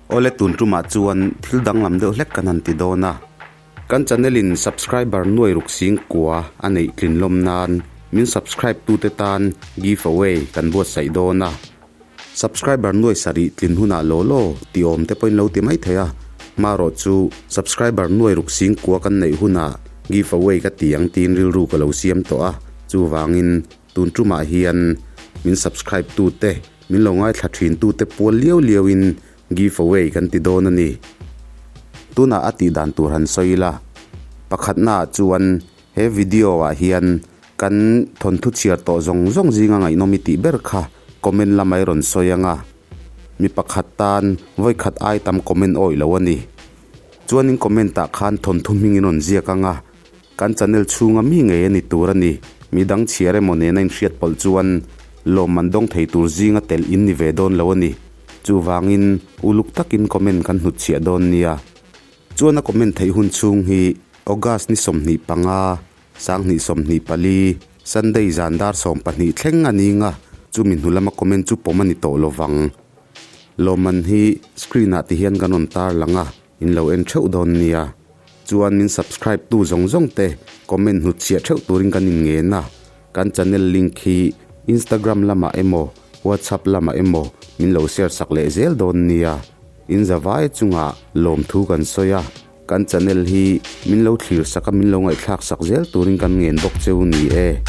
Awle tun tumah chuan thil danglam deuh hlek kan han ti dawn a. Kan channel in subscriber nuai ruk sing kua a neih tlin lawm nan min subscribe tute tan give away kan buatsaih dawn a. Subscriber nuai sarih tlin hunah law law ti awm te pawhin lo ti mai thei a, hmarawh chu subscriber nuai ruk sing kua kan neih hunah give away ka ti ang tiin rilru ka lo siam tawh a, chuvangin tun tumah hian min subscribe tute min lo ngaithla thin tute pual liau liauin give away kan ti dawn a ni. Tunah a tih dan tur han sawi ila, pakhatnaah chuan he video ah hian Kan thawnthu chhiar tawh zawng zawng zinga ngaihnawm i tih ber kha comment lamah i rawn sawi ang a, mi pakhat tan vawi khat ai tam comment awih lo a ni. Chuanin comment ah khan thawnthu hming in rawn ziak ang a, kan channel chhunga mi ngei a ni tur a ni. Mi dang chhiar emaw nena inhriat pawlh chuan lawmman dawng thei tur zinga telh in ni ve dawn lo a ni. Chuvangin uluk takin comment kan hnutchhiah dawn nia. Chuan a comment theih hun chhung hi August ni 25, 2024, Sunday zan dar 12 thleng a ning a, chumi hnu lama comment chu pawm a ni tawh lo vang. Lawmman hi screen ah ti hian kan rawn tar lang a, in lo en theuh dawn nia. Chuan min subscribe tu zawng zawng te comment hnutchhiah theuh turin kan in ngen a, kan channel link hi Instagram lamah emaw WhatsApp lamah emaw min lo share sak leh zel dawn nia. In zavai chungah lawmthu kan sawi a. Kan channel hi min lo thlir sak a, min lo ngaihthlak sak zel turin kan ngen bawk cheu ni e.